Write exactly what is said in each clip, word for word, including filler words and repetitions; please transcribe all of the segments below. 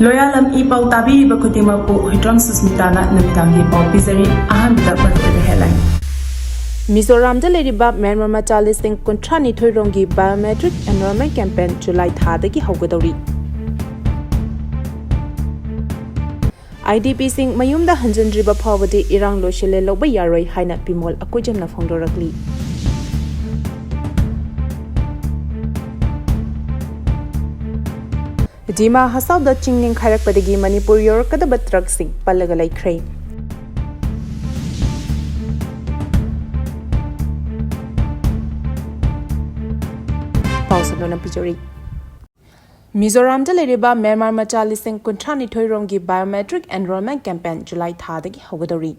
ꯂꯣꯌꯥꯂꯝ E ꯄꯥꯎ ꯇꯥꯕꯤꯔꯤꯕ ꯈꯨꯗꯤꯡꯃꯛꯄꯨ ꯍꯨꯏꯗ꯭ꯔꯣꯝ ꯁꯨꯁꯃꯤꯇꯥꯅ ꯅꯨꯃꯤꯗꯥꯡꯒꯤ ꯄꯥꯎ ꯄꯤꯖꯔꯤ꯫ ꯑꯍꯥꯟꯕꯗ ꯃꯔꯨꯑꯣꯏꯕ headline꯫ ꯃꯤꯖꯣꯔꯥꯝꯗ ꯂꯩꯔꯤꯕ ꯃ꯭ꯌꯥꯟꯃꯥꯔ ꯃꯆꯥ ꯂꯤꯁꯤꯡ ꯀꯨꯟꯊ꯭ꯔꯥ ꯅꯤꯊꯣꯏ ꯔꯣꯝꯒꯤ biometric enrollment campaign ꯖꯨꯂꯥꯏ ꯊꯥꯗꯒꯤ ꯍꯧꯒꯗꯧꯔꯤ꯫ IDPꯁꯤꯡ ꯃꯌꯨꯝꯗ ꯍꯟꯖꯤꯟꯗ꯭ꯔꯤꯕ ꯐꯥꯎꯕꯗꯤ ꯏꯔꯥꯡ ꯂꯣꯏꯁꯤꯜꯂꯦ ꯂꯧꯕ ꯌꯥꯔꯣꯏ ꯍꯥꯏꯅ ꯕꯤꯃꯣꯜ ꯑꯀꯨꯖꯝꯅ ꯐꯣꯡꯗꯣꯔꯛꯂꯤ꯫ ꯗꯤꯃꯥ ꯍꯁꯥꯎꯗ ꯆꯤꯡ ꯅꯤꯡꯈꯥꯏꯔꯛꯄꯗꯒꯤ ꯃꯅꯤꯄꯨꯔ ꯌꯧꯔꯛꯀꯗꯕ ꯇ꯭ꯔꯛꯁꯤꯡ ꯄꯜꯂꯒ ꯂꯩꯈ꯭ꯔꯦ꯫ ꯄꯥꯎ ꯁꯟꯗꯣꯛꯅ ꯄꯤꯖꯔꯤ꯫ ꯃꯤꯖꯣꯔꯥꯝꯗ ꯂꯩꯔꯤꯕ ꯃ꯭ꯌꯥꯟꯃꯥꯔ ꯃꯆꯥ ꯂꯤꯁꯤꯡ ꯀꯨꯟꯊ꯭ꯔꯥ ꯅꯤꯊꯣꯏ ꯔꯣꯝꯒꯤ biometric enrollment campaign ꯖꯨꯂꯥꯏ ꯊꯥꯗꯒꯤ ꯍꯧꯒꯗꯧꯔꯤ꯫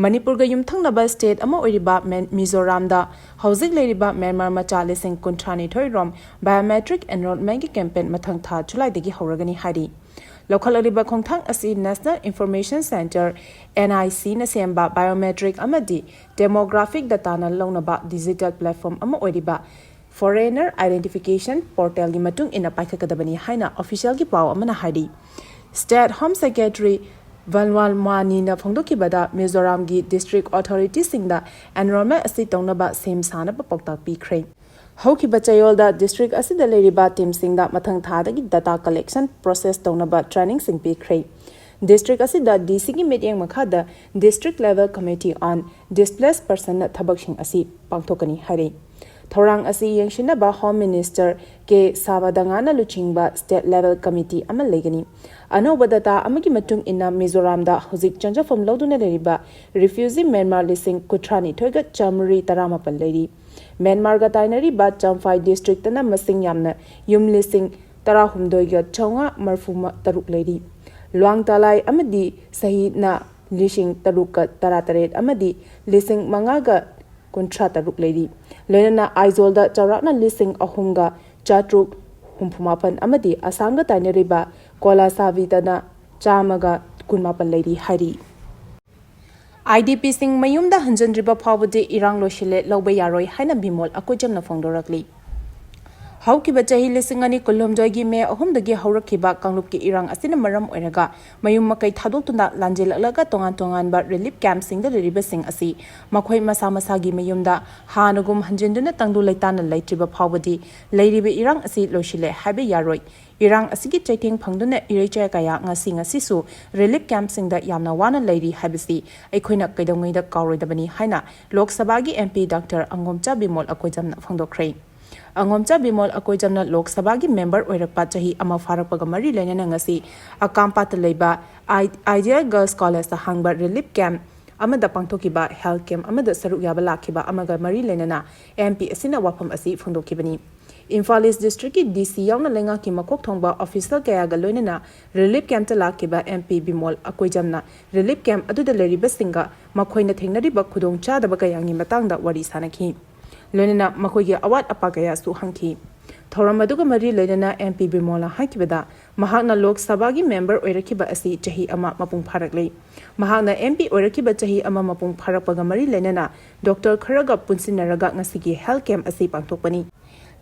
ꯃꯅꯤꯄꯨꯔꯒ ꯌꯨꯝꯊꯪꯅꯕ state ꯑꯃ ꯑꯣꯏꯔꯤꯕ ꯃꯦꯟ-, ꯃꯤꯖꯣꯔꯥꯝꯗ ꯍꯧꯖꯤꯛ ꯂꯩꯔꯤꯕ ꯃ꯭ꯌꯥꯟꯃꯥꯔ ꯃꯆꯥ ꯂꯤꯁꯤꯡ ꯀꯨꯟꯊ꯭ꯔꯥ ꯅꯤꯊꯣꯏ ꯔꯣꯝ biometric enrollmentꯀꯤ campaign ꯃꯊꯪ ꯊꯥ ꯖꯨꯂꯥꯏꯗꯒꯤ ꯍꯧꯔꯒꯅꯤ ꯍꯥꯏꯔꯤ꯫ ꯂꯧꯈꯠꯂꯛꯂꯤꯕ ꯈꯣꯡꯊꯥꯡ ꯑꯁꯤ National Information Centre, NICꯅ ꯁꯦꯝꯕ biometric ꯑꯃꯗꯤ demographic dataꯅ ꯂꯧꯅꯕ digital platform ꯑꯃ ꯑꯣꯏꯔꯤꯕ Foreigner Identification Portalꯒꯤ ꯃꯇꯨꯡ ꯏꯟꯅ ꯄꯥꯏꯈꯠꯀꯗꯕꯅꯤ ꯍꯥꯏꯅ officialꯒꯤ ꯄꯥꯎ ꯑꯃꯅ ꯍꯥꯏꯔꯤ꯫ State Home Secretary ꯕꯟꯋꯥꯜ ꯃꯥꯅꯤꯅ ꯐꯣꯡꯗꯣꯛꯈꯤꯕꯗ, ꯃꯤꯖꯣꯔꯥꯝꯒꯤ district authorityꯁꯤꯡꯗ enrollment ꯑꯁꯤ ꯇꯧꯅꯕ ꯁꯦꯝ ꯁꯥꯅꯕ ꯄꯥꯎꯇꯥꯛ ꯄꯤꯈ꯭ꯔꯦ꯫ ꯍꯧꯈꯤꯕ ꯆꯌꯣꯜꯗ district ꯑꯁꯤꯗ ꯂꯩꯔꯤꯕ teamꯁꯤꯡꯗ ꯃꯊꯪ ꯊꯥꯗꯒꯤ data collection process ꯇꯧꯅꯕ trainingꯁꯤꯡ ꯄꯤꯈ꯭ꯔꯦ꯫ District ꯑꯁꯤꯗ DCꯒꯤ ꯃꯤꯠꯌꯦꯡ ꯃꯈꯥꯗ District Level Committee on Displaced Personꯅ ꯊꯕꯛꯁꯤꯡ ꯑꯁꯤ ꯄꯥꯡꯊꯣꯛꯀꯅꯤ ꯍꯥꯏꯔꯤ꯫ ꯊꯧꯔꯥꯡ ꯑꯁꯤ ꯌꯦꯡꯁꯤꯟꯅꯕ Home Minister ꯀꯦ ꯁꯥꯕꯗꯉꯥꯅ ꯂꯨꯆꯤꯡꯕ state level committee ꯑꯃ ꯂꯩꯒꯅꯤ꯫ ꯑꯅꯧꯕ data ꯑꯃꯒꯤ ꯃꯇꯨꯡ ꯏꯟꯅ, ꯃꯤꯖꯣꯔꯥꯝꯗ ꯍꯧꯖꯤꯛ ꯆꯪꯖꯐꯝ ꯂꯧꯗꯨꯅ ꯂꯩꯔꯤꯕ refugee ꯃ꯭ꯌꯥꯟꯃꯥꯔ ꯂꯤꯁꯤꯡ ꯀꯨꯟꯊ꯭ꯔꯥ ꯅꯤꯊꯣꯏꯒ ꯆꯥꯃꯔꯤ ꯇꯔꯥꯃꯥꯄꯜ ꯂꯩꯔꯤ꯫ ꯃ꯭ꯌꯥꯟꯃꯥꯔꯒ ꯇꯥꯏꯅꯔꯤꯕ ꯆꯝꯐꯥꯏ districtꯇꯅ ꯃꯁꯤꯡ ꯌꯥꯝꯅ ꯌꯨꯝ ꯂꯤꯁꯤꯡ ꯇꯔꯥꯍꯨꯝꯗꯣꯏꯒ ꯆꯥꯝꯃꯉꯥ ꯃꯔꯤꯐꯨ ꯇꯔꯨꯛ ꯂꯩꯔꯤ꯫ ꯂꯨꯋꯥꯡ ꯇꯥꯂꯥꯏ ꯑꯃꯗꯤ ꯁꯍꯤꯗꯅ ꯂꯤꯁꯤꯡ ꯇꯔꯨꯛꯀ ꯇꯔꯥꯇꯔꯦꯠ ꯑꯃꯗꯤ ꯂꯤꯁꯤꯡ ꯃꯉꯥꯒ ꯀꯨꯟꯊ꯭ꯔꯥ ꯇꯔꯨꯛ ꯂꯩꯔꯤ꯫ ꯂꯣꯏꯅꯅ ꯑꯥꯏꯖꯣꯜꯗ ꯆꯥꯎꯔꯥꯛꯅ ꯂꯤꯁꯤꯡ ꯑꯍꯨꯝꯒ ꯆꯥꯇ꯭ꯔꯨꯛ ꯍꯨꯝꯐꯨ ꯃꯥꯄꯟ ꯑꯃꯗꯤ ꯑꯁꯥꯝꯒ ꯇꯥꯏꯅꯔꯤꯕ ꯀꯣꯂꯥꯁꯥꯕꯤꯗꯅ ꯆꯥꯝꯃꯒ ꯀꯨꯟꯃꯥꯄꯟ ꯂꯩꯔꯤ ꯍꯥꯏꯔꯤ꯫ IDPꯁꯤꯡ ꯃꯌꯨꯝꯗ ꯍꯟꯖꯤꯟꯗ꯭ꯔꯤꯕ ꯐꯥꯎꯕꯗꯤ ꯏꯔꯥꯡ ꯂꯣꯏꯁꯤꯜꯂꯦ ꯂꯧꯕ ꯌꯥꯔꯣꯏ ꯍꯥꯏꯅ ꯕꯤꯃꯣꯜ ꯑꯀꯨꯖꯝꯅ ꯐꯣꯡꯗꯣꯔꯛꯂꯤ꯫ ꯍꯧꯈꯤꯕ ꯆꯍꯤ ꯂꯤꯁꯤꯡ ꯑꯅꯤ ꯀꯨꯟꯍꯨꯝꯗꯣꯏꯒꯤ ꯃꯦ ꯑꯍꯨꯝꯗꯒꯤ ꯍꯧꯔꯛꯈꯤꯕ ꯀꯥꯡꯂꯨꯞꯀꯤ ꯏꯔꯥꯡ ꯑꯁꯤꯅ ꯃꯔꯝ ꯑꯣꯏꯔꯒ ꯃꯌꯨꯝ ꯃꯀꯩ ꯊꯥꯗꯣꯛꯇꯨꯅ ꯂꯥꯟꯖꯦꯜꯂꯛꯂꯒ ꯇꯣꯉꯥꯟ ꯇꯣꯉꯥꯟꯕ ꯔꯤꯂꯤꯐ ꯀꯦꯝꯞꯁꯤꯡꯗ ꯂꯩꯔꯤꯕꯁꯤꯡ ꯑꯁꯤ ꯃꯈꯣꯏ ꯃꯁꯥ ꯃꯁꯥꯒꯤ ꯃꯌꯨꯝꯗ ꯍꯥꯟꯅꯒꯨꯝ ꯍꯟꯖꯤꯟꯗꯨꯅ ꯇꯪꯗꯨ ꯂꯩꯇꯥꯅ ꯂꯩꯇ꯭ꯔꯤꯕ ꯐꯥꯎꯕꯗꯤ ꯂꯩꯔꯤꯕ ꯏꯔꯥꯡ ꯑꯁꯤ ꯂꯣꯏꯁꯤꯜꯂꯦ ꯍꯥꯏꯕ ꯌꯥꯔꯣꯏ꯫ ꯏꯔꯥꯡ ꯑꯁꯤꯒꯤ ꯆꯩꯊꯦꯡ ꯐꯪꯗꯨꯅ ꯏꯔꯩꯆꯥ ꯀꯌꯥ ꯉꯁꯤ ꯉꯁꯤꯁꯨ ꯔꯤꯂꯤꯐ ꯀꯦꯝꯞꯁꯤꯡꯗ ꯌꯥꯝꯅ ꯋꯥꯅ ꯂꯩꯔꯤ ꯍꯥꯏꯕꯁꯤ ꯑꯩꯈꯣꯏꯅ ꯀꯩꯗꯧꯉꯩꯗ ꯀꯥꯎꯔꯣꯏꯗꯕꯅꯤ ꯍꯥꯏꯅ ꯂꯣꯛ ꯁꯚꯥꯒꯤ M P doctor ꯑꯉꯣꯝꯆꯥ Bimol ꯑꯀꯣꯏꯖꯝꯅ ꯐꯣꯡꯗꯣꯛꯈ꯭ꯔꯦ꯫ ꯑꯉꯣꯝꯆꯥ Bimol ꯑꯀꯣꯏꯖꯝꯅ ꯂꯣꯛ ꯁꯚꯥꯒꯤ ꯃꯦꯝꯕꯔ ꯑꯣꯏꯔꯛꯄ ꯆꯍꯤ ꯑꯃ ꯐꯥꯔꯛꯄꯒ ꯃꯔꯤ ꯂꯩꯅꯅ ꯉꯁꯤ ꯑꯀꯥꯝꯄꯥꯠꯇ ꯂꯩꯕ ꯑꯥꯏ-, ꯑꯥꯏꯗꯤꯌꯦꯜ ꯒꯔꯜꯁ ꯀꯣꯂꯦꯖꯇ ꯍꯥꯡꯕ ꯔꯤꯂꯤꯐ ꯀꯦꯝꯞ ꯑꯃꯗ ꯄꯥꯡꯊꯣꯛꯈꯤꯕ ꯍꯦꯜꯊ ꯀꯦꯝꯞ ꯑꯃꯗ ꯁꯔꯨꯛ ꯌꯥꯕ ꯂꯥꯛꯈꯤꯕ ꯑꯃꯒ ꯃꯔꯤ ꯂꯩꯅꯅ ꯑꯦꯝ ꯄꯤ ꯑꯁꯤꯅ ꯋꯥꯐꯝ ꯑꯁꯤ ꯐꯣꯡꯗꯣꯛꯈꯤꯕꯅꯤ꯫ ꯏꯝꯐꯥꯜ ꯏꯁ ꯗꯤꯁꯇ꯭ꯔꯤꯛꯀꯤ ꯗꯤ ꯁꯤ ꯌꯥꯎꯅ ꯂꯩꯉꯥꯛꯀꯤ ꯃꯀꯣꯛ ꯊꯣꯡꯕ ꯑꯣꯐꯤꯁꯤꯌꯦꯜ ꯀꯌꯥꯒ ꯂꯣꯏꯅꯅ ꯔꯤꯂꯤꯐ ꯀꯦꯝꯞꯇ ꯂꯥꯛꯈꯤꯕ M P Bimol ꯑꯀꯣꯏꯖꯝꯅ relief camp ꯑꯗꯨꯗ ꯂꯩꯔꯤꯕꯁꯤꯡꯒ ꯃꯈꯣꯏꯅ ꯊꯦꯡꯅꯔꯤꯕ ꯈꯨꯗꯣꯡꯆꯥꯗꯕ ꯀꯌꯥꯒꯤ ꯃꯇꯥꯡꯗ ꯋꯥꯔꯤ ꯁꯥꯅꯈꯤ꯫ ꯂꯣꯏꯅꯅ ꯃꯈꯣꯏꯒꯤ ꯑꯋꯥꯠ ꯑꯄꯥ ꯀꯌꯥꯁꯨ ꯍꯪꯈꯤ꯫ ꯊꯧꯔꯝ ꯑꯗꯨꯒ ꯃꯔꯤ ꯂꯩꯅꯅ ꯑꯦꯝ ꯄꯤ ꯕꯤꯃꯣꯜꯅ ꯍꯥꯏꯈꯤꯕꯗ, ꯃꯍꯥꯛꯅ ꯂꯣꯛ ꯁꯚꯥꯒꯤ ꯃꯦꯝꯕꯔ ꯑꯣꯏꯔꯛꯈꯤꯕ ꯑꯁꯤ ꯆꯍꯤ ꯑꯃ ꯃꯄꯨꯡ ꯐꯥꯔꯛꯂꯦ꯫ ꯃꯍꯥꯛꯅ ꯑꯦꯝ ꯄꯤ ꯑꯣꯏꯔꯛꯈꯤꯕ ꯆꯍꯤ ꯑꯃ ꯃꯄꯨꯡ ꯐꯥꯔꯛꯄꯒ ꯃꯔꯤ ꯂꯩꯅꯅ ꯗꯣꯛꯇꯔ ꯈꯔꯒ ꯄꯨꯟꯁꯤꯟꯅꯔꯒ ꯉꯁꯤꯒꯤ ꯍꯦꯜꯊ ꯀꯦꯝꯞ ꯑꯁꯤ ꯄꯥꯡꯊꯣꯛꯄꯅꯤ꯫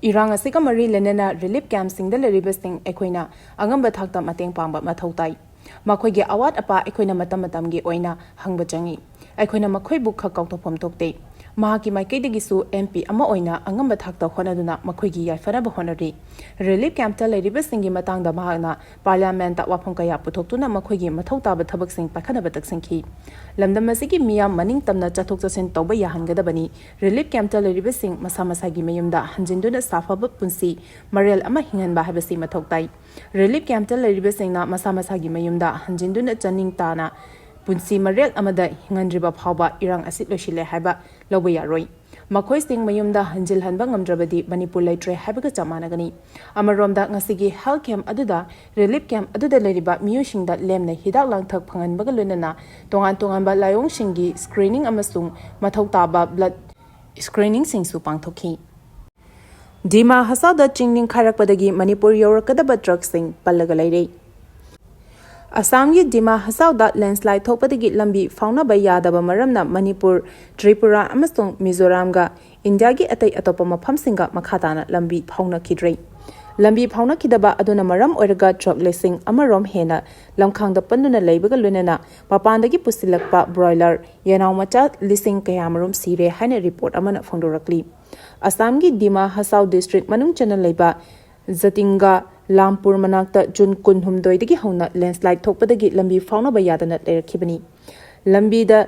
ꯏꯔꯥꯡ ꯑꯁꯤꯒ ꯃꯔꯤ ꯂꯩꯅꯅ ꯔꯤꯂꯤꯐ ꯀꯦꯝꯞꯁꯤꯡꯗ ꯂꯩꯔꯤꯕꯁꯤꯡ ꯑꯩꯈꯣꯏꯅ ꯑꯉꯝꯕ ꯊꯥꯛꯇ ꯃꯇꯦꯡ ꯄꯥꯡꯕ ꯃꯊꯧ ꯇꯥꯏ꯫ ꯃꯈꯣꯏꯒꯤ ꯑꯋꯥꯠ ꯑꯄꯥ ꯑꯩꯈꯣꯏꯅ ꯃꯇꯝ ꯃꯇꯝꯒꯤ ꯑꯣꯏꯅ ꯍꯪꯕ ꯆꯪꯏ꯫ ꯑꯩꯈꯣꯏꯅ ꯃꯈꯣꯏꯕꯨ ꯈꯛ ꯀꯥꯎꯊꯣꯛꯐꯝ ꯊꯣꯛꯇꯦ꯫ ꯃꯍꯥꯛꯀꯤ ꯃꯥꯏꯀꯩꯗꯒꯤꯁꯨ ꯑꯦꯝ ꯄꯤ ꯑꯃ ꯑꯣꯏꯅ ꯑꯉꯝꯕ ꯊꯥꯛꯇ ꯍꯣꯠꯅꯗꯨꯅ ꯃꯈꯣꯏꯒꯤ ꯌꯥꯏꯐꯅꯕ ꯍꯣꯠꯅꯔꯤ꯫ ꯔꯤꯂꯤꯐ ꯀꯦꯝꯞꯇ ꯂꯩꯔꯤꯕꯁꯤꯡꯒꯤ ꯃꯇꯥꯡꯗ ꯃꯍꯥꯛꯅ ꯄꯥꯔꯂꯤꯌꯥꯃꯦꯟꯠꯇ ꯋꯥꯐꯝ ꯀꯌꯥ ꯄꯨꯊꯣꯛꯇꯨꯅ ꯃꯈꯣꯏꯒꯤ ꯃꯊꯧ ꯇꯥꯕ ꯊꯕꯛꯁꯤꯡ ꯄꯥꯏꯈꯠꯅꯕ ꯇꯛꯁꯤꯟꯈꯤ꯫ ꯂꯝꯗꯝ ꯑꯁꯤꯒꯤ ꯃꯤꯌꯥꯝ ꯃꯅꯤꯡ ꯇꯝꯅ ꯆꯠꯊꯣꯛ ꯆꯠꯁꯤꯟ ꯇꯧꯕ ꯌꯥꯍꯟꯒꯗꯕꯅꯤ꯫ ꯔꯤꯂꯤꯐ ꯀꯦꯝꯞꯇ ꯂꯩꯔꯤꯕꯁꯤꯡ ꯃꯁꯥ ꯃꯁꯥꯒꯤ ꯃꯌꯨꯝꯗ ꯍꯟꯖꯤꯟꯗꯨꯅ ꯁꯥꯐꯕ ꯄꯨꯟꯁꯤ ꯃꯔꯦꯜ ꯑꯃ ꯍꯤꯡꯍꯟꯕ ꯍꯥꯏꯕꯁꯤ ꯃꯊꯧ ꯇꯥꯏ꯫ ꯔꯤꯂꯤꯐ ꯀꯦꯝꯞꯇ ꯂꯩꯔꯤꯕꯁꯤꯡꯅ ꯃꯁꯥ ꯃꯁꯥꯒꯤ ꯃꯌꯨꯝꯗ ꯍꯟꯖꯤꯟꯗꯨꯅ ꯆꯥꯅꯤꯡ ꯇꯥꯅ ꯄꯨꯟꯁꯤ ꯃꯔꯦꯜ ꯑꯃꯗ ꯍꯤꯡꯍꯟꯗ꯭ꯔꯤꯕ ꯐꯥꯎꯕ ꯏꯔꯥꯡ ꯑꯁꯤ ꯂꯣꯏꯁꯤꯜꯂꯦ ꯍꯥꯏꯕ ꯂꯧꯕ ꯌꯥꯔꯣꯏ꯫ ꯃꯈꯣꯏꯁꯤꯡ ꯃꯌꯨꯝꯗ ꯍꯟꯖꯤꯜꯍꯟꯕ ꯉꯝꯗ꯭ꯔꯕꯗꯤ ꯃꯅꯤꯄꯨꯔ ꯂꯩꯇ꯭ꯔꯦ ꯍꯥꯏꯕꯒ ꯆꯞ ꯃꯥꯟꯅꯒꯅꯤ꯫ ꯑꯃꯔꯣꯝꯗ ꯉꯁꯤꯒꯤ ꯍꯦꯜꯊ ꯀꯦꯝꯞ ꯑꯗꯨꯗ, ꯔꯤꯂꯤꯐ ꯀꯦꯝꯞ ꯑꯗꯨꯗ ꯂꯩꯔꯤꯕ ꯃꯤꯑꯣꯏꯁꯤꯡꯗ ꯂꯦꯝꯅ ꯍꯤꯗꯥꯛ ꯂꯥꯡꯊꯛ ꯐꯪꯍꯟꯕꯒ ꯂꯣꯏꯅꯅ ꯇꯣꯉꯥꯟ ꯇꯣꯉꯥꯟꯕ ꯂꯥꯏꯑꯣꯡꯁꯤꯡꯒꯤ ꯁ꯭ꯀ꯭ꯔꯤꯅꯤꯡ ꯑꯃꯁꯨꯡ ꯃꯊꯧ ꯇꯥꯕ ꯕ꯭ꯂꯗ ꯁ꯭ꯀ꯭ꯔꯤꯅꯤꯡꯁꯤꯡꯁꯨ ꯄꯥꯡꯊꯣꯛꯈꯤ꯫ ꯗꯤꯃꯥ ꯍꯁꯥꯎꯗ ꯆꯤꯡ ꯅꯤꯡꯈꯥꯏꯔꯛꯄꯗꯒꯤ ꯃꯅꯤꯄꯨꯔ ꯌꯧꯔꯛꯀꯗꯕ ꯇ꯭ꯔꯛꯁꯤꯡ ꯄꯜꯂꯒ ꯂꯩꯔꯦ꯫ ꯑꯁꯥꯝꯒꯤ ꯗꯤꯃꯥ ꯍꯁꯥꯎꯗ ꯂꯦꯟꯁꯂꯥꯏꯗ ꯊꯣꯛꯄꯗꯒꯤ ꯂꯝꯕꯤ ꯐꯥꯎꯅꯕ ꯌꯥꯗꯕ ꯃꯔꯝꯅ ꯃꯅꯤꯄꯨꯔ, ꯇ꯭ꯔꯤꯄꯨꯔꯥ ꯑꯃꯁꯨꯡ ꯃꯤꯖꯣꯔꯥꯝꯒ ꯏꯟꯗꯤꯌꯥꯒꯤ ꯑꯇꯩ ꯑꯇꯣꯞꯄ ꯃꯐꯝꯁꯤꯡꯒ ꯃꯈꯥ ꯇꯥꯅ ꯂꯝꯕꯤ ꯐꯥꯎꯅꯈꯤꯗ꯭ꯔꯦ꯫ ꯂꯝꯕꯤ ꯐꯥꯎꯅꯈꯤꯗꯕ ꯑꯗꯨꯅ ꯃꯔꯝ ꯑꯣꯏꯔꯒ ꯇ꯭ꯔꯛ ꯂꯤꯁꯤꯡ ꯑꯃꯔꯣꯝ ꯍꯦꯟꯅ ꯂꯝꯈꯥꯡꯗ ꯄꯟꯗꯨꯅ ꯂꯩꯕꯒ ꯂꯣꯏꯅꯅ ꯃꯄꯥꯟꯗꯒꯤ ꯄꯨꯁꯤꯜꯂꯛꯄ ꯕ꯭ꯔꯣꯏꯂꯔ ꯌꯦꯅꯥꯎ ꯃꯆꯥ ꯂꯤꯁꯤꯡ ꯀꯌꯥꯃꯔꯨꯝ ꯁꯤꯔꯦ ꯍꯥꯏꯅ ꯔꯤꯄꯣꯔꯠ ꯑꯃꯅ ꯐꯣꯡꯗꯣꯔꯛꯂꯤ꯫ ꯑꯁꯥꯝꯒꯤ ꯗꯤꯃꯥ ꯍꯁꯥꯎ ꯗꯤꯁꯇ꯭ꯔꯤꯛ ꯃꯅꯨꯡ ꯆꯟꯅ ꯂꯩꯕ ꯖꯇꯤꯡꯒ ꯂꯥꯝꯄꯨꯔ ꯃꯅꯥꯛꯇ ꯖꯨꯟ ꯀꯨꯟꯍꯨꯝꯗꯣꯏꯗꯒꯤ ꯍꯧꯅ ꯂꯦꯟꯁꯂꯥꯏꯠ ꯊꯣꯛꯄꯗꯒꯤ ꯂꯝꯕꯤ ꯐꯥꯎꯅꯕ ꯌꯥꯗꯅ ꯂꯩꯔꯛꯈꯤꯕꯅꯤ꯫ ꯂꯝꯕꯤꯗ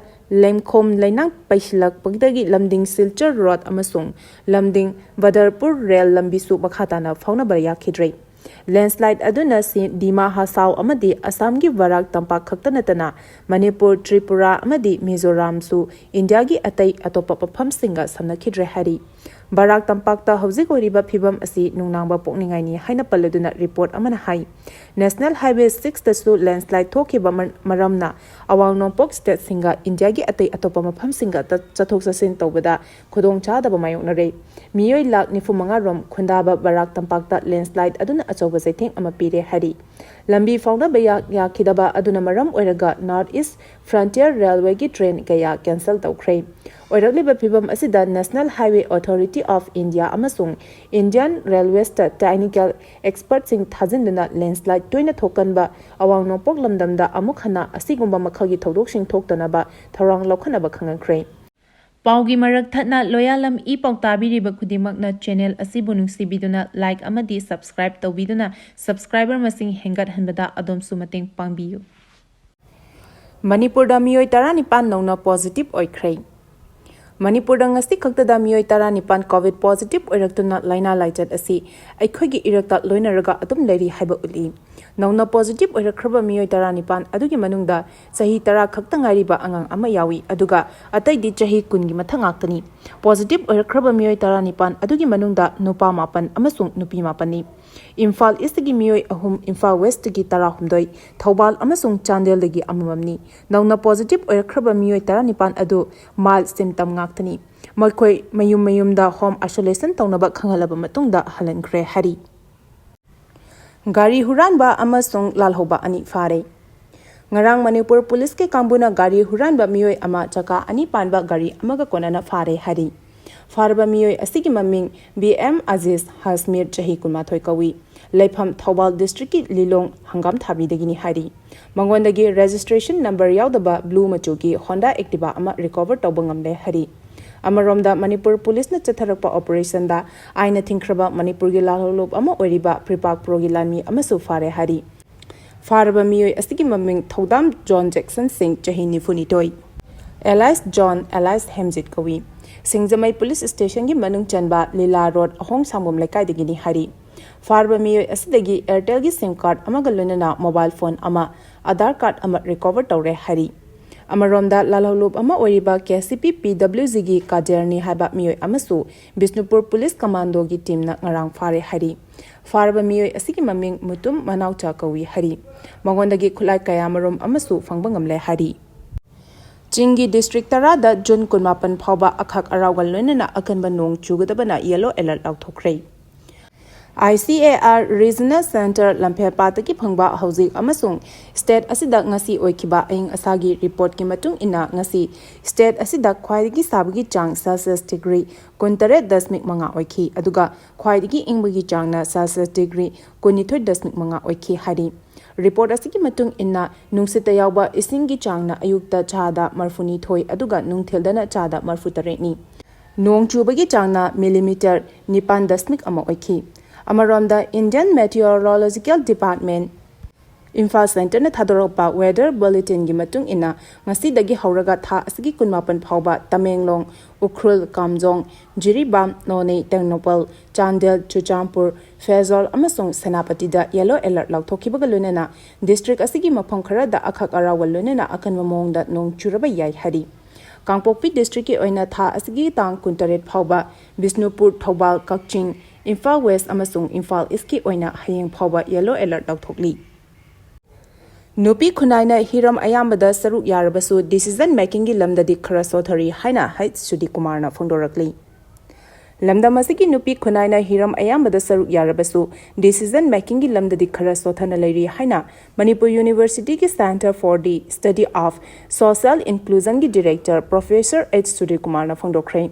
ꯂꯩꯈꯣꯝ ꯂꯩꯅꯥꯡ ꯄꯩꯁꯤꯜꯂꯛꯄꯗꯒꯤ ꯂꯝꯗꯤꯡ ꯁꯤꯜꯆꯔ ꯔꯣꯗ ꯑꯃꯁꯨꯡ ꯂꯝꯗꯤꯡ ꯕꯗꯔꯄꯨꯔ ꯔꯦꯜ ꯂꯝꯕꯤꯁꯨ ꯃꯈꯥ ꯇꯥꯅ ꯐꯥꯎꯅꯕ ꯌꯥꯈꯤꯗ꯭ꯔꯦ꯫ ꯂꯦꯟꯁꯂꯥꯏꯠ ꯑꯗꯨꯅ ꯁꯤ ꯗꯤꯃꯥ ꯍꯁꯥꯎ ꯑꯃꯗꯤ ꯑꯁꯥꯝꯒꯤ ꯕꯔꯥꯛ ꯇꯝꯄꯥꯛ ꯈꯛꯇ ꯅꯠꯇꯅ ꯃꯅꯤꯄꯨꯔ, ꯇ꯭ꯔꯤꯄꯨꯔꯥ ꯑꯃꯗꯤ ꯃꯤꯖꯣꯔꯥꯝꯁꯨ ꯏꯟꯗꯤꯌꯥꯒꯤ ꯑꯇꯩ ꯑꯇꯣꯞꯄ ꯃꯐꯝꯁꯤꯡꯒ ꯁꯝꯅꯈꯤꯗ꯭ꯔꯦ ꯍꯥꯏꯔꯤ꯫ ꯕꯔꯥꯛ ꯇꯝꯄꯥꯛꯇ ꯍꯧꯖꯤꯛ ꯑꯣꯏꯔꯤꯕ ꯐꯤꯕꯝ ꯑꯁꯤ ꯅꯨꯡꯅꯥꯡꯕ ꯄꯣꯛꯅꯤꯡꯉꯥꯏꯅꯤ ꯍꯥꯏꯅ ꯄꯜꯂꯗꯨꯅ ꯔꯤꯄꯣꯔꯠ ꯑꯃꯅ ꯍꯥꯏ꯫ ꯅꯦꯁꯅꯦꯜ ꯍꯥꯏꯋꯦ ꯁꯤꯛꯁꯇꯁꯨ ꯂꯦꯟꯁꯂꯥꯏꯠ ꯊꯣꯛꯈꯤꯕ ꯃꯔ-, ꯃꯔꯝꯅ ꯑꯋꯥꯡ ꯅꯣꯡꯄꯣꯛ ꯁ꯭ꯇꯦꯠꯁꯤꯡꯒ ꯏꯟꯗꯤꯌꯥꯒꯤ ꯑꯇꯩ ꯑꯇꯣꯞꯄ ꯃꯐꯝꯁꯤꯡꯒ ꯇ-, ꯆꯠꯊꯣꯛ ꯆꯠꯁꯤꯟ ꯇꯧꯕꯗ ꯈꯨꯗꯣꯡꯆꯥꯗꯕ ꯃꯥꯌꯣꯛꯅꯔꯦ꯫ ꯃꯤꯑꯣꯏ ꯂꯥꯈ ꯅꯤꯐꯨ ꯃꯉꯥ ꯔꯣꯝ ꯈꯨꯟꯗꯥꯕ ꯕꯔꯥꯛ ꯇꯝꯄꯥꯛꯇ ꯂꯦꯟꯁꯂꯥꯏꯠ ꯑꯗꯨꯅ ꯑꯆꯧꯕ ꯆꯩꯊꯦꯡ ꯑꯃ ꯄꯤꯔꯦ ꯍꯥꯏꯔꯤ꯫ ꯂꯝꯕꯤ ꯐꯥꯎꯅꯕ ꯌꯥ-, ꯌꯥꯈꯤꯗꯕ ꯑꯗꯨꯅ ꯃꯔꯝ ꯑꯣꯏꯔꯒ ꯅꯣꯔꯠ ꯏꯁ ꯐ꯭ꯔꯟꯇꯤꯌꯔ ꯔꯦꯜꯋꯦꯒꯤ ꯇ꯭ꯔꯦꯟ ꯀꯌꯥ ꯀꯦꯟꯁꯦꯜ ꯇꯧꯈ꯭ꯔꯦ꯫ ꯑꯣꯏꯔꯛꯂꯤꯕ ꯐꯤꯕꯝ ꯑꯁꯤꯗ National Highway Authority of India ꯑꯃꯁꯨꯡ Indian Railwaysꯇ technical expertꯁꯤꯡ ꯊꯥꯖꯤꯟꯗꯨꯅ ꯂꯦꯟꯁꯂꯥꯏꯠ ꯇꯣꯏꯅ ꯊꯣꯛꯀꯟꯕ ꯑꯋꯥꯡ ꯅꯣꯡꯄꯣꯛ ꯂꯝꯗꯝꯗ ꯑꯃꯨꯛ ꯍꯟꯅ ꯑꯁꯤꯒꯨꯝꯕ ꯃꯈꯜꯒꯤ ꯊꯧꯗꯣꯛꯁꯤꯡ ꯊꯣꯛꯇꯅꯕ ꯊꯧꯔꯥꯡ ꯂꯧꯈꯠꯅꯕ ꯈꯪꯍꯟꯈ꯭ꯔꯦ꯫ ꯄꯥꯎꯒꯤ ꯃꯔꯛ ꯊꯠꯅ ꯂꯣꯌꯥꯂꯝ ꯏ ꯄꯥꯎ ꯇꯥꯕꯤꯔꯤꯕ ꯈꯨꯗꯤꯡꯃꯛꯅ ꯆꯦꯅꯦꯜ ꯑꯁꯤꯕꯨ ꯅꯨꯡꯁꯤꯕꯤꯗꯨꯅ ꯂꯥꯏꯛ ꯑꯃꯗꯤ ꯁꯕꯁꯀ꯭ꯔꯥꯏꯕ ꯇꯧꯕꯤꯗꯨꯅ ꯁꯕꯁꯀ꯭ꯔꯥꯏꯕꯔ ꯃꯁꯤꯡ ꯍꯦꯟꯒꯠꯍꯟꯕꯗ ꯑꯗꯣꯝꯁꯨ ꯃꯇꯦꯡ ꯄꯥꯡꯕꯤꯌꯨ꯫ ꯃꯅꯤꯄꯨꯔꯗ ꯃꯤꯑꯣꯏ ꯇꯔꯥꯅꯤꯄꯥꯟ ꯅꯧꯅ ꯄꯣꯖꯤꯇꯤꯚ ꯑꯣꯏꯈ꯭ꯔꯦ꯫ ꯃꯅꯤꯄꯨꯔꯗ ꯉꯁꯤ ꯈꯛꯇꯗ ꯃꯤꯑꯣꯏ ꯇꯔꯥꯅꯤꯄꯥꯟ ꯀꯣꯚꯤꯗ ꯄꯣꯖꯤꯇꯤꯚ ꯑꯣꯏꯔꯛꯇꯨꯅ ꯂꯥꯏꯅꯥ ꯂꯥꯏꯆꯠ ꯑꯁꯤ ꯑꯩꯈꯣꯏꯒꯤ ꯏꯔꯛꯇ ꯂꯣꯏꯅꯔꯒ ꯑꯗꯨꯝ ꯂꯩꯔꯤ ꯍꯥꯏꯕ ꯎꯠꯂꯤ꯫ ꯅꯧꯅ ꯄꯣꯖꯤꯇꯤꯚ ꯑꯣꯏꯔꯛꯈ꯭ꯔꯕ ꯃꯤꯑꯣꯏ ꯇꯔꯥꯅꯤꯄꯥꯟ ꯑꯗꯨꯒꯤ ꯃꯅꯨꯡꯗ ꯆꯍꯤ ꯇꯔꯥ ꯈꯛꯇ ꯉꯥꯏꯔꯤꯕ ꯑꯉꯥꯡ ꯑꯃ ꯌꯥꯎꯏ, ꯑꯗꯨꯒ ꯑꯇꯩꯗꯤ ꯆꯍꯤ ꯀꯨꯟꯒꯤ ꯃꯊꯛ ꯉꯥꯛꯇꯅꯤ꯫ ꯄꯣꯖꯤꯇꯤꯚ ꯑꯣꯏꯔꯛꯈ꯭ꯔꯕ ꯃꯤꯑꯣꯏ ꯇꯔꯥꯅꯤꯄꯥꯟ ꯑꯗꯨꯒꯤ ꯃꯅꯨꯡꯗ ꯅꯨꯄꯥ ꯃꯥꯄꯟ ꯑꯃꯁꯨꯡ ꯅꯨꯄꯤ ꯃꯥꯄꯟꯅꯤ꯫ ꯏꯝꯐꯥꯜ ꯏꯁꯇꯒꯤ ꯃꯤꯑꯣꯏ ꯑꯍꯨꯝ, ꯏꯝꯐꯥꯜ ꯋꯦꯁꯇꯒꯤ ꯇꯔꯥꯍꯨꯝꯗꯣꯏ, ꯊꯧꯕꯥꯜ ꯑꯃꯁꯨꯡ ꯆꯥꯟꯗꯦꯜꯗꯒꯤ ꯑꯃꯃꯝꯅꯤ꯫ ꯅꯧꯅ ꯄꯣꯖꯤꯇꯤꯚ ꯑꯣꯏꯔꯛꯈ꯭ꯔꯕ ꯃꯤꯑꯣꯏ ꯇꯔꯥꯅꯤꯄꯥꯟ ꯑꯗꯨ mild symptom ꯉꯥꯛꯇꯅꯤ꯫ ꯃꯈꯣꯏ ꯃꯌꯨꯝ ꯃꯌꯨꯝꯗ home isolation ꯇꯧꯅꯕ ꯈꯪꯍꯜꯂꯕ ꯃꯇꯨꯡꯗ ꯍꯜꯍꯟꯈ꯭ꯔꯦ ꯍꯥꯏꯔꯤ꯫ ꯒꯥꯔꯤ ꯍꯨꯔꯥꯟꯕ ꯑꯃꯁꯨꯡ ꯂꯥꯜꯍꯧꯕ ꯑꯅꯤ ꯐꯥꯔꯦ꯫ ꯉꯔꯥꯡ ꯃꯅꯤꯄꯨꯔ ꯄꯨꯂꯤꯁꯀꯤ ꯀꯥꯡꯕꯨꯅ ꯒꯥꯔꯤ ꯍꯨꯔꯥꯟꯕ ꯃꯤꯑꯣꯏ ꯑꯃ ꯆꯀꯥ ꯑꯅꯤ ꯄꯥꯟꯕ ꯒꯥꯔꯤ ꯑꯃꯒ ꯀꯣꯟꯅꯅ ꯐꯥꯔꯦ ꯍꯥꯏꯔꯤ꯫ ꯐꯥꯔꯕ ꯃꯤꯑꯣꯏ ꯑꯁꯤꯒꯤ ꯃꯃꯤꯡ ꯕꯤ ꯑꯦꯝ ꯑꯖꯤꯖ ꯍꯥꯁꯃꯤꯔ, ꯆꯍꯤ ꯀꯨꯟꯃꯥꯊꯣꯏ ꯀꯧꯏ꯫ ꯂꯩꯐꯝ ꯊꯧꯕꯥꯜ ꯗꯤꯁꯇ꯭ꯔꯤꯛꯀꯤ ꯂꯤꯂꯣꯡ ꯍꯪꯒꯥꯝ ꯊꯥꯕꯤꯗꯒꯤꯅꯤ ꯍꯥꯏꯔꯤ꯫ ꯃꯉꯣꯟꯗꯒꯤ ꯔꯦꯖꯤꯁꯇ꯭ꯔꯦꯁꯟ ꯅꯝꯕꯔ ꯌꯥꯎꯗꯕ ꯕ꯭ꯂꯨ ꯃꯆꯨꯒꯤ ꯍꯣꯟꯗꯥ ꯑꯦꯛꯇꯤꯚꯥ ꯑꯃ ꯔꯤꯀꯣꯚꯔ ꯇꯧꯕ ꯉꯝꯂꯦ ꯍꯥꯏꯔꯤ꯫ ꯑꯃꯔꯣꯝꯗ ꯃꯅꯤꯄꯨꯔ ꯄꯨꯂꯤꯁꯅ ꯆꯠꯊꯔꯛꯄ ꯑꯣꯄꯔꯦꯁꯟꯗ ꯑꯥꯏꯟꯅ ꯊꯤꯡꯈ꯭ꯔꯕ ꯃꯅꯤꯄꯨꯔꯒꯤ ꯂꯥꯜꯍꯧꯂꯨꯞ ꯑꯃ ꯑꯣꯏꯔꯤꯕ ꯄ꯭ꯔꯤꯄꯥꯛ ꯄ꯭ꯔꯣꯒꯤ ꯂꯥꯟꯃꯤ ꯑꯃꯁꯨ ꯐꯥꯔꯦ ꯍꯥꯏꯔꯤ꯫ ꯐꯥꯔꯕ ꯃꯤꯑꯣꯏ ꯑꯁꯤꯒꯤ ꯃꯃꯤꯡ ꯊꯧꯗꯥꯝ ꯖꯣꯟ ꯖꯦꯛꯁꯟ ꯁꯤꯡ, ꯆꯍꯤ ꯅꯤꯐꯨꯅꯤꯊꯣꯏ, ꯑꯦꯂꯥꯏꯁ ꯖꯣꯟ ꯑꯦꯂꯥꯏꯁ ꯍꯦꯝꯖꯤꯠ ꯀꯧꯏ꯫ ꯁꯤꯡꯖꯃꯩ ꯄꯨꯂꯤꯁ ꯁ꯭ꯇꯦꯁꯟꯒꯤ ꯃꯅꯨꯡ ꯆꯟꯕ ꯂꯤꯂꯥ ꯔꯣꯗ ꯑꯍꯣꯡ ꯁꯥꯡꯕꯝ ꯂꯩꯀꯥꯏꯗꯒꯤꯅꯤ ꯍꯥꯏꯔꯤ꯫ ꯐꯥꯔꯕ ꯃꯤꯑꯣꯏ ꯑꯁꯤꯗꯒꯤ ꯑꯦꯌꯔꯇꯦꯜꯒꯤ ꯁꯤꯝ ꯀꯥꯔꯗ ꯑꯃꯒ ꯂꯣꯏꯅꯅ ꯃꯣꯕꯥꯏꯜ ꯐꯣꯟ ꯑꯃ, ꯑꯥꯙꯥꯔ ꯀꯥꯔꯗ ꯑꯃ ꯔꯤꯀꯣꯚꯔ ꯇꯧꯔꯦ ꯍꯥꯏꯔꯤ꯫ ꯑꯃꯔꯣꯝꯗ ꯂꯥꯜꯍꯧꯂꯨꯞ ꯑꯃ ꯑꯣꯏꯔꯤꯕ ꯀꯦ ꯁꯤ ꯄꯤ ꯄꯤ ꯗꯕ꯭ꯂꯤꯎ ꯖꯤꯒꯤ ꯀꯥꯖꯔꯅꯤ ꯍꯥꯏꯕ ꯃꯤꯑꯣꯏ ꯑꯃꯁꯨ ꯕꯤꯁꯅꯨꯄꯨꯔ ꯄꯨꯂꯤꯁ ꯀꯃꯥꯟꯗꯣꯒꯤ ꯇꯤꯝꯅ ꯉꯔꯥꯡ ꯐꯥꯔꯦ ꯍꯥꯏꯔꯤ꯫ ꯐꯥꯔꯕ ꯃꯤꯑꯣꯏ ꯑꯁꯤꯒꯤ ꯃꯃꯤꯡ ꯃꯨꯇꯨꯝ ꯃꯅꯥꯎꯆꯥ ꯀꯧꯏ ꯍꯥꯏꯔꯤ꯫ ꯃꯉꯣꯟꯗꯒꯤ ꯈꯨꯠꯂꯥꯏ ꯀꯌꯥꯃꯔꯨꯝ ꯑꯃꯁꯨ ꯐꯪꯕ ꯉꯝꯂꯦ ꯍꯥꯏꯔꯤ꯫ ꯆꯤꯡꯒꯤ ꯗꯤꯁꯇ꯭ꯔꯤꯛ ꯇꯔꯥꯗ ꯖꯨꯟ ꯀꯨꯟꯃꯥꯄꯟ ꯐꯥꯎꯕ ꯑꯈꯥꯛ ꯑꯔꯥꯎꯒ ꯂꯣꯏꯅꯅ ꯑꯀꯟꯕ ꯅꯣꯡ ꯆꯨꯒꯗꯕꯅ ꯌꯦꯂꯣ ꯑꯦꯂꯔꯠ ꯂꯥꯎꯊꯣꯛꯈ꯭ꯔꯦ꯫ I C A R regional centre ꯂꯝꯐꯦꯜꯄꯥꯠꯇꯒꯤ ꯐꯪꯕ ꯍꯧꯖꯤꯛ ꯑꯃꯁꯨꯡ ꯁ꯭ꯇꯦꯠ ꯑꯁꯤꯗ ꯉꯁꯤ ꯑꯣꯏꯈꯤꯕ ꯑꯏꯪ ꯑꯁꯥꯒꯤ ꯔꯤꯄꯣꯔꯠꯀꯤ ꯃꯇꯨꯡ ꯏꯟꯅ, ꯉꯁꯤ ꯁ꯭ꯇꯦꯠ ꯑꯁꯤꯗ ꯈ꯭ꯋꯥꯏꯗꯒꯤ ꯁꯥꯕꯒꯤ ꯆꯥꯡ ꯁꯦꯜꯁꯤꯌꯁ ꯗꯤꯒ꯭ꯔꯤ ꯀꯨꯟꯇꯔꯦꯠ ꯗꯁꯃꯤꯛ ꯃꯉꯥ ꯑꯣꯏꯈꯤ, ꯑꯗꯨꯒ ꯈ꯭ꯋꯥꯏꯗꯒꯤ ꯏꯪꯕꯒꯤ ꯆꯥꯡꯅ ꯁꯦꯜꯁꯤꯌꯁ ꯗꯤꯒ꯭ꯔꯤ ꯀꯨꯟꯅꯤꯊꯣꯏ ꯗꯁꯃꯤꯛ ꯃꯉꯥ ꯑꯣꯏꯈꯤ ꯍꯥꯏꯔꯤ꯫ ꯔꯤꯄꯣꯔꯠ ꯑꯁꯤꯒꯤ ꯃꯇꯨꯡ ꯏꯟꯅ, ꯅꯨꯡꯁꯤꯠꯇ ꯌꯥꯎꯕ ꯏꯁꯤꯡꯒꯤ ꯆꯥꯡꯅ ꯑꯌꯨꯛꯇ ꯆꯥꯗ ꯃꯔꯤꯐꯨꯅꯤꯊꯣꯏ ꯑꯗꯨꯒ ꯅꯨꯡꯊꯤꯜꯗꯅ ꯆꯥꯗ ꯃꯔꯤꯐꯨꯇꯔꯦꯠꯅꯤ꯫ ꯅꯣꯡ ꯆꯨꯕꯒꯤ ꯆꯥꯡꯅ ꯃꯤꯂꯤꯃꯤꯇꯔ ꯅꯤꯄꯥꯟ ꯗꯁꯃꯤꯛ ꯑꯃ ꯑꯣꯏꯈꯤ꯫ ꯑꯃꯔꯣꯝꯗ, ꯏꯟꯗꯤꯌꯟ ꯃꯦꯇꯤꯑꯣꯔꯣꯂꯣꯖꯤꯀꯦꯜ ꯗꯤꯄꯥꯔꯠꯃꯦꯟ ꯏꯝꯐꯥꯜ ꯁꯦꯟꯇꯔꯅ ꯊꯥꯗꯣꯔꯛꯄ ꯋꯦꯗꯔ ꯕꯨꯂꯦꯇꯤꯟꯒꯤ ꯃꯇꯨꯡ ꯏꯟꯅ, ꯉꯁꯤꯗꯒꯤ ꯍꯧꯔꯒ ꯊꯥ ꯑꯁꯤꯒꯤ ꯀꯨꯟꯃꯥꯄꯟ ꯐꯥꯎꯕ ꯇꯃꯦꯡꯂꯣꯡ, ꯎꯈ꯭ꯔꯨꯜ, ꯀꯥꯝꯖꯣꯡ, ꯖꯤꯔꯤꯕꯥꯝ, ꯅꯣꯅꯦ, ꯇꯦꯡꯅꯧꯄꯜ, ꯆꯥꯟꯗꯦꯜ, ꯆꯨꯔꯆꯥꯟꯄꯨꯔ, ꯐꯦꯖꯣꯜ ꯑꯃꯁꯨꯡ ꯁꯦꯅꯥꯄꯇꯤꯗ ꯌꯦꯂꯣ ꯑꯦꯂꯔꯠ ꯂꯥꯎꯊꯣꯛꯈꯤꯕꯒ ꯂꯣꯏꯅꯅ ꯗꯤꯁꯇ꯭ꯔꯤꯛ ꯑꯁꯤꯒꯤ ꯃꯐꯝ ꯈꯔꯗ ꯑꯈꯥꯛ ꯑꯔꯥꯎꯒ ꯂꯣꯏꯅꯅ ꯑꯀꯟꯕ ꯃꯑꯣꯡꯗ ꯅꯣꯡ ꯆꯨꯔꯕ ꯌꯥꯏ ꯍꯥꯏꯔꯤ꯫ ꯀꯥꯡꯄꯣꯛꯄꯤ ꯗꯤꯁꯇ꯭ꯔꯤꯛꯀꯤ ꯑꯣꯏꯅ ꯊꯥ ꯑꯁꯤꯒꯤ ꯇꯥꯡ ꯀꯨꯟꯇꯔꯦꯠ ꯐꯥꯎꯕ ꯕꯤꯁꯅꯨꯄꯨꯔ, ꯊꯧꯕꯥꯜ, ꯀꯛꯆꯤꯡ, ꯏꯝꯐꯥꯜ ꯋꯦꯁ ꯑꯃꯁꯨꯡ ꯏꯝꯐꯥꯜ ꯏꯁꯀꯤ ꯑꯣꯏꯅ ꯍꯌꯦꯡ ꯐꯥꯎꯕ ꯌꯦꯂꯣ ꯑꯦꯂꯔꯠ ꯂꯥꯎꯊꯣꯛꯂꯤ꯫ ꯅꯨꯄꯤ ꯈꯨꯟꯅꯥꯏꯅ ꯍꯤꯔꯝ ꯑꯌꯥꯝꯕꯗ ꯁꯔꯨꯛ ꯌꯥꯔꯕꯁꯨ, ꯗꯤꯁꯤꯖꯟ ꯃꯦꯀꯤꯡꯒꯤ ꯂꯝꯗꯗꯤ ꯈꯔ ꯁꯣꯊꯔꯤ ꯍꯥꯏꯅ ꯍꯩꯆ ꯁꯨꯗꯤꯀꯨꯃꯥꯔꯅ ꯐꯣꯡꯗꯣꯔꯛꯂꯤ꯫ ꯂꯝꯗꯝ ꯑꯁꯤꯒꯤ ꯅꯨꯄꯤ ꯈꯨꯟꯅꯥꯏꯅ ꯍꯤꯔꯝ ꯑꯌꯥꯝꯕꯗ ꯁꯔꯨꯛ ꯌꯥꯔꯕꯁꯨ, ꯗꯤꯁꯤꯖꯟ ꯃꯦꯀꯤꯡꯒꯤ ꯂꯝꯗꯗꯤ ꯈꯔ ꯁꯣꯊꯅ ꯂꯩꯔꯤ ꯍꯥꯏꯅ ꯃꯅꯤꯄꯨꯔ ꯌꯨꯅꯤꯚꯔꯁꯤꯇꯤꯒꯤ Centre for the Study of Social Inclusionꯒꯤ ꯗꯤꯔꯦꯛꯇꯔ ꯄ꯭ꯔꯣꯐꯦꯁꯔ ꯑꯩꯆ ꯁꯨꯗꯤꯀꯨꯃꯥꯔꯅ ꯐꯣꯡꯗꯣꯛꯈ꯭ꯔꯦ꯫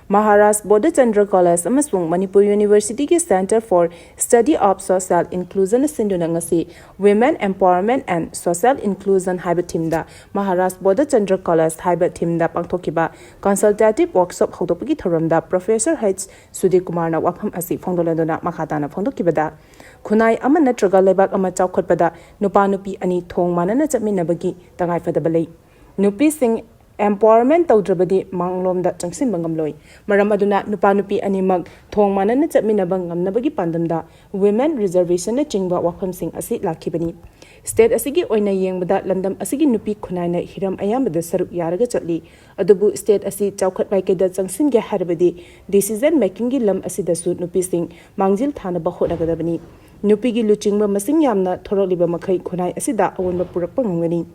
ꯃꯍꯥꯔꯥꯖ ꯕꯣꯙꯆꯟꯗ꯭ꯔ ꯀꯣꯂꯦꯖ ꯑꯃꯁꯨꯡ ꯃꯅꯤꯄꯨꯔ ꯌꯨꯅꯤꯚꯔꯁꯤꯇꯤꯒꯤ Center for Study of Social Inclusion ꯁꯤꯟꯗꯨꯅ ꯉꯁꯤ Women Empowerment and Social Inclusion ꯍꯥꯏꯕ ꯊꯤꯝꯗ ꯃꯍꯥꯔꯥꯖ ꯕꯣꯙꯆꯟꯗ꯭ꯔ ꯀꯣꯂꯦꯖ ꯍꯥꯏꯕ ꯊꯤꯝꯗ ꯄꯥꯡꯊꯣꯛꯈꯤꯕ consultative workshop ꯍꯧꯗꯣꯛꯄꯒꯤ ꯊꯧꯔꯝꯗ Professor H ꯁꯨꯗꯤꯞ ꯀꯨꯃꯥꯔꯅ ꯋꯥꯐꯝ ꯑꯁꯤ ꯐꯣꯡꯗꯣꯛꯂꯗꯨꯅ ꯃꯈꯥ ꯇꯥꯅ ꯐꯣꯡꯗꯣꯛꯈꯤꯕꯗ, ꯈꯨꯟꯅꯥꯏ ꯑꯃ ꯅꯠꯇ꯭ꯔꯒ ꯂꯩꯕꯥꯛ ꯑꯃ ꯆꯥꯎꯈꯠꯄꯗ ꯅꯨꯄꯥ ꯅꯨꯄꯤ ꯑꯅꯤ ꯊꯣꯡ ꯃꯥꯟꯅꯅ ꯆꯠꯃꯤꯟꯅꯕꯒꯤ ꯇꯉꯥꯏꯐꯗꯕ ꯂꯩ꯫ ꯅꯨꯄꯤꯁꯤꯡ empowerment ꯇꯧꯗ꯭ꯔꯕꯗꯤ ꯃꯥꯡꯂꯣꯝꯗ ꯆꯪꯁꯤꯟꯕ ꯉꯝꯂꯣꯏ꯫ ꯃꯔꯝ ꯑꯗꯨꯅ ꯅꯨꯄꯥ ꯅꯨꯄꯤ ꯑꯅꯤꯃꯛ ꯊꯣꯡ ꯃꯥꯟꯅꯅ ꯆꯠꯃꯤꯟꯅꯕ ꯉꯝꯅꯕꯒꯤ ꯄꯥꯟꯗꯝꯗ Women Reservationꯅꯆꯤꯡꯕ ꯋꯥꯐꯝꯁꯤꯡ ꯑꯁꯤ ꯂꯥꯛꯈꯤꯕꯅꯤ꯫ State ꯑꯁꯤꯒꯤ ꯑꯣꯏꯅ ꯌꯦꯡꯕꯗ ꯂꯝꯗꯝ ꯑꯁꯤꯒꯤ ꯅꯨꯄꯤ ꯈꯨꯟꯅꯥꯏꯅ ꯍꯤꯔꯝ ꯑꯌꯥꯝꯕꯗ ꯁꯔꯨꯛ ꯌꯥꯔꯒ ꯆꯠꯂꯤ꯫ ꯑꯗꯨꯕꯨ state ꯑꯁꯤ ꯆꯥꯎꯈꯠ ꯃꯥꯏꯀꯩꯗ ꯆꯪꯁꯤꯟꯒꯦ ꯍꯥꯏꯔꯕꯗꯤ decision makingꯒꯤ ꯂꯝ ꯑꯁꯤꯗꯁꯨ ꯅꯨꯄꯤꯁꯤꯡ ꯃꯥꯡꯖꯤꯜ ꯊꯥꯅꯕ ꯍꯣꯠꯅꯒꯗꯕꯅꯤ꯫ ꯅꯨꯄꯤꯒꯤ ꯂꯨꯆꯤꯡꯕ ꯃꯁꯤꯡ ꯌꯥꯝꯅ ꯊꯣꯔꯛꯂꯤꯕ ꯃꯈꯩ ꯈꯨꯟꯅꯥꯏ ꯑꯁꯤꯗ ꯑꯑꯣꯟꯕ ꯄꯨꯔꯛꯄ ꯉꯝꯒꯅꯤ꯫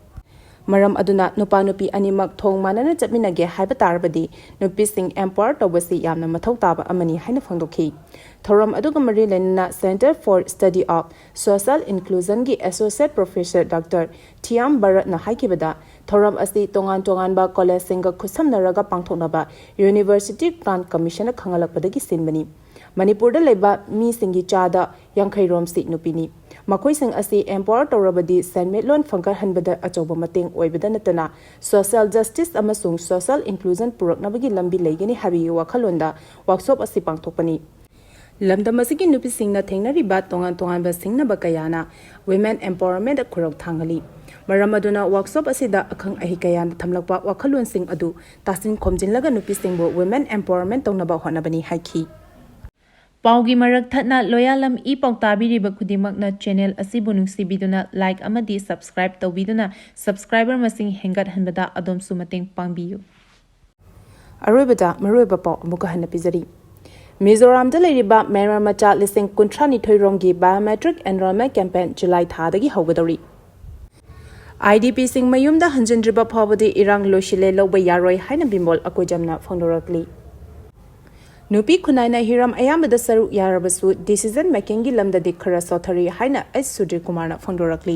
ꯃꯔꯝ ꯑꯗꯨꯅ ꯅꯨꯄꯥ ꯅꯨꯄꯤ ꯑꯅꯤꯃꯛ ꯊꯣꯡ ꯃꯥꯟꯅꯅ ꯆꯠꯃꯤꯟꯅꯒꯦ ꯍꯥꯏꯕ ꯇꯥꯔꯕꯗꯤ ꯅꯨꯄꯤꯁꯤꯡ empower ꯇꯧꯕꯁꯤ ꯌꯥꯝꯅ ꯃꯊꯧ ꯇꯥꯕ ꯑꯃꯅꯤ ꯍꯥꯏꯅ ꯐꯣꯡꯗꯣꯛꯈꯤ꯫ ꯊꯧꯔꯝ ꯑꯗꯨꯒ ꯃꯔꯤ ꯂꯩꯅꯅ Center for Study of Social Inclusionꯒꯤ Associate Professor Doctor ꯊꯤꯌꯥꯝ ꯚꯥꯔꯠꯅ ꯍꯥꯏꯈꯤꯕꯗ, ꯊꯧꯔꯝ ꯑꯁꯤ ꯇꯣꯉꯥꯟ ꯇꯣꯉꯥꯟꯕ ꯀꯣꯂꯦꯖꯁꯤꯡꯒ ꯈꯨꯠꯁꯝꯅꯔꯒ ꯄꯥꯡꯊꯣꯛꯅꯕ University Grant Commissionꯅ ꯈꯪꯍꯜꯂꯛꯄꯗꯒꯤ ꯁꯤꯟꯕꯅꯤ꯫ ꯃꯅꯤꯄꯨꯔꯗ ꯂꯩꯕ ꯃꯤꯁꯤꯡꯒꯤ ꯆꯥꯗ ꯌꯥꯡꯈꯩ ꯔꯣꯝꯁꯤ ꯅꯨꯄꯤꯅꯤ꯫ ꯃꯈꯣꯏꯁꯤꯡ ꯑꯁꯤ empower ꯇꯧꯔꯕꯗꯤ ꯁꯦꯟꯃꯤꯠꯂꯣꯟ ꯐꯒꯠꯍꯟꯕꯗ ꯑꯆꯧꯕ ꯃꯇꯦꯡ ꯑꯣꯏꯕꯗ ꯅꯠꯇꯅ social justice ꯑꯃꯁꯨꯡ social inclusion ꯄꯨꯔꯛꯅꯕꯒꯤ ꯂꯝꯕꯤ ꯂꯩꯒꯅꯤ ꯍꯥꯏꯕꯒꯤ ꯋꯥꯈꯜꯂꯣꯟꯗ workshop ꯑꯁꯤ ꯄꯥꯡꯊꯣꯛꯄꯅꯤ꯫ ꯂꯝꯗꯝ ꯑꯁꯤꯒꯤ ꯅꯨꯄꯤꯁꯤꯡꯅ ꯊꯦꯡꯅꯔꯤꯕ ꯇꯣꯉꯥꯟ ꯇꯣꯉꯥꯟꯕ ꯁꯤꯡꯅꯕ ꯀꯌꯥꯅ Women Empowermentꯗ ꯈꯨꯔꯧ ꯊꯥꯡꯍꯜꯂꯤ꯫ ꯃꯔꯝ ꯑꯗꯨꯅ workshop ꯑꯁꯤꯗ ꯑꯈꯪ ꯑꯍꯩ ꯀꯌꯥꯅ ꯊꯝꯂꯛꯄ ꯋꯥꯈꯜꯂꯣꯟꯁꯤꯡ ꯑꯗꯨ ꯇꯥꯁꯤꯟ ꯈꯣꯝꯖꯤꯜꯂꯒ ꯅꯨꯄꯤꯁꯤꯡꯕꯨ Women Empowerment ꯇꯧꯅꯕ ꯍꯣꯠꯅꯕꯅꯤ ꯍꯥꯏꯈꯤ꯫ ꯄꯥꯎꯒꯤ ꯃꯔꯛ ꯊꯠꯅ ꯂꯣꯌꯥꯂꯝ ꯏ ꯄꯥꯎ ꯇꯥꯕꯤꯔꯤꯕ ꯈꯨꯗꯤꯡꯃꯛꯅ channel ꯑꯁꯤꯕꯨ ꯅꯨꯡꯁꯤꯕꯤꯗꯨꯅ like ꯑꯃꯗꯤ subscribe ꯇꯧꯕꯤꯗꯨꯅ subscriber ꯃꯁꯤꯡ ꯍꯦꯟꯒꯠꯍꯟꯕꯗ ꯑꯗꯣꯝꯁꯨ ꯃꯇꯦꯡ ꯄꯥꯡꯕꯤꯌꯨ꯫ ꯑꯔꯣꯏꯕꯗ ꯃꯔꯨꯑꯣꯏꯕ ꯄꯥꯎ ꯑꯃꯨꯛꯀ ꯍꯟꯅ ꯄꯤꯖꯔꯤ꯫ ꯃꯤꯖꯣꯔꯥꯝꯗ ꯂꯩꯔꯤꯕ ꯃꯌꯥꯟꯃꯥꯔ ꯃꯆꯥ ꯂꯤꯁꯤꯡ ꯀꯨꯟꯊ꯭ꯔꯥ ꯅꯤꯊꯣꯏ ꯔꯣꯝꯒꯤ biometric enrollment campaign ꯖꯨꯂꯥꯏ ꯊꯥꯗꯒꯤ ꯍꯧꯒꯗꯧꯔꯤ꯫ IDPꯁꯤꯡ ꯃꯌꯨꯝꯗ ꯍꯟꯖꯤꯟꯗ꯭ꯔꯤꯕ ꯐꯥꯎꯕꯗꯤ ꯏꯔꯥꯡ ꯂꯣꯏꯁꯤꯜꯂꯦ ꯂꯧꯕ ꯌꯥꯔꯣꯏ ꯍꯥꯏꯅ ꯕꯤꯃꯣꯜ ꯑꯀꯣꯏꯖꯝꯅ ꯐꯣꯡꯗꯣꯔꯛꯂꯤ꯫ ꯅꯨꯄꯤ ꯈꯨꯟꯅꯥꯏꯅ ꯍꯤꯔꯝ ꯑꯌꯥꯝꯕꯗ ꯁꯔꯨꯛ ꯌꯥꯔꯕꯁꯨ decision makingꯒꯤ ꯂꯝꯗꯗꯤ ꯈꯔ ꯁꯣꯊꯔꯤ ꯍꯥꯏꯅ H ꯁꯨꯗ꯭ꯔꯤꯀꯨꯃꯥꯔꯅ ꯐꯣꯡꯗꯣꯔꯛꯂꯤ꯫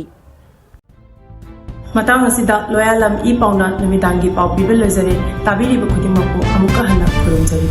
ꯃꯇꯥꯡ ꯑꯁꯤꯗ ꯂꯣꯌꯥꯂꯝ ꯏ ꯄꯥꯎꯅ ꯅꯨꯃꯤꯗꯥꯡꯒꯤ ꯄꯥꯎ ꯄꯤꯕ ꯂꯣꯏꯖꯔꯦ꯫ ꯇꯥꯕꯤꯔꯤꯕ ꯈꯨꯗꯤꯡꯃꯛꯄꯨ ꯑꯃꯨꯛꯀ ꯍꯟꯅ ꯈꯨꯔꯨꯝꯖꯔꯤ꯫